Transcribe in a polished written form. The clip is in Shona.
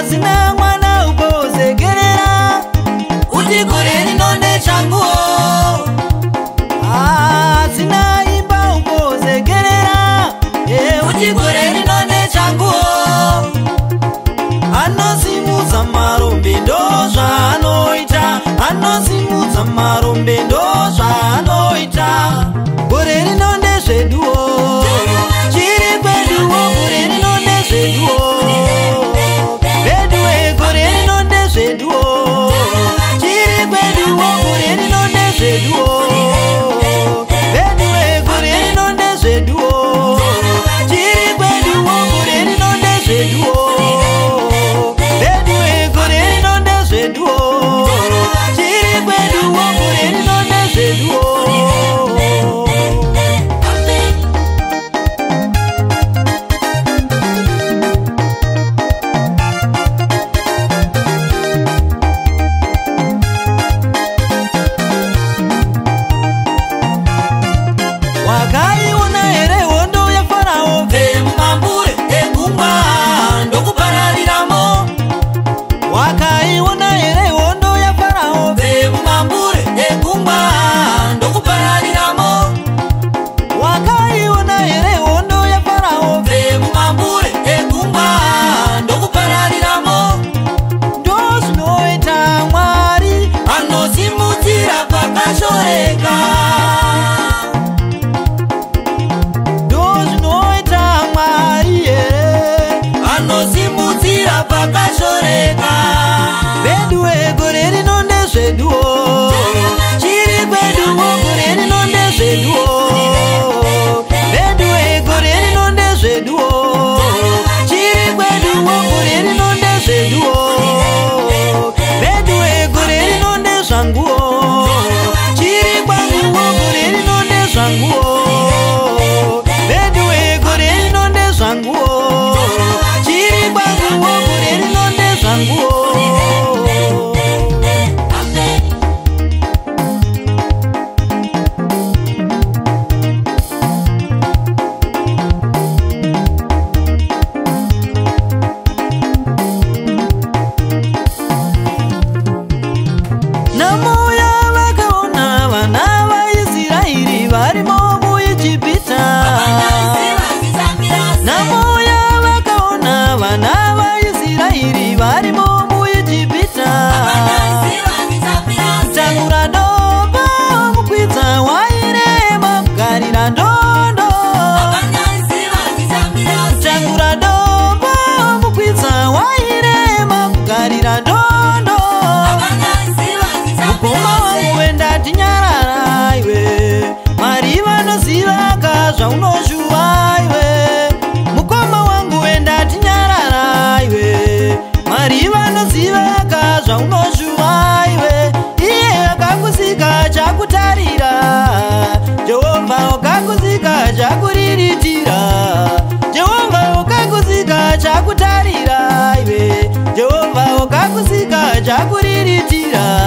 Asina mwana ukosekerera kuti gore rino ndechanguwo. Asina imba ukosekerera kuti gore rino ndechanguwo. Anosimudza marombe ndozvaanoita, anosimudza marombe ndozvaanoita. Gore rino ndezveduwo, chiri kweduwo, gore rino ndezveduwo. Veduwe gore rino ndezveduwo, chiri kweduwo, gore rino ndezveduwo. Veduwe gore rino ndezveduwo, chiri kweduwo, gore rino ndezveduwo. Veduwe gore rino ndezveduwo, chiri kweduwo, gore rino ndezveduwo. Wakaiona here hondo yaFarao Vemumambure egungwa ndokuparariramo. Wakaiona here hondo yaFarao Vemumambure egungwa ndokuparariramo. Wakaiona here hondo yaFarao Vemumambure egungwa ndokuparariramo. Ndozvinoita Mwari Anosimudzira pakashoreka. Ndozvinoita Mwari here Anosimudzira pakashoreka. Veduwe gore rino ndezveduwo, chiri kweduwo, gore rino ndezveduwo. Veduwe gore rino ndezveduwo, chiri kweduwo, gore rino ndezveduwo. Veduwe gore rino ndezvanguwo, chiri kwanguwo, gore rino ndezvanguwo. Veduwe gore rino ndezvanguwo, chiri kwanguwo, gore rino ndezvanguwo. Namoya vakaona vana vaIsraeri varimo muIjipita. Namoya vakaona vana vaIsraeri varimo muIjipita. Kutakura dombo mukwidza wairema kugarira ndondo. Kutakura dombo mukwidza wairema kugarira ndondo. Mukoma wangu wenda tinyarara iwe, Mwari vanozivaka zvaunoshuva iwe. Mukoma wangu wenda tinyarara iwe, Mwari vanozivaka zvaunoshuva iwe. Iye akakusika chakutarira, Jehovha wakakusika chakuriritira. Jehovha wakakusika chakutarira iwe, Jehovha wakakusika chakuriritira.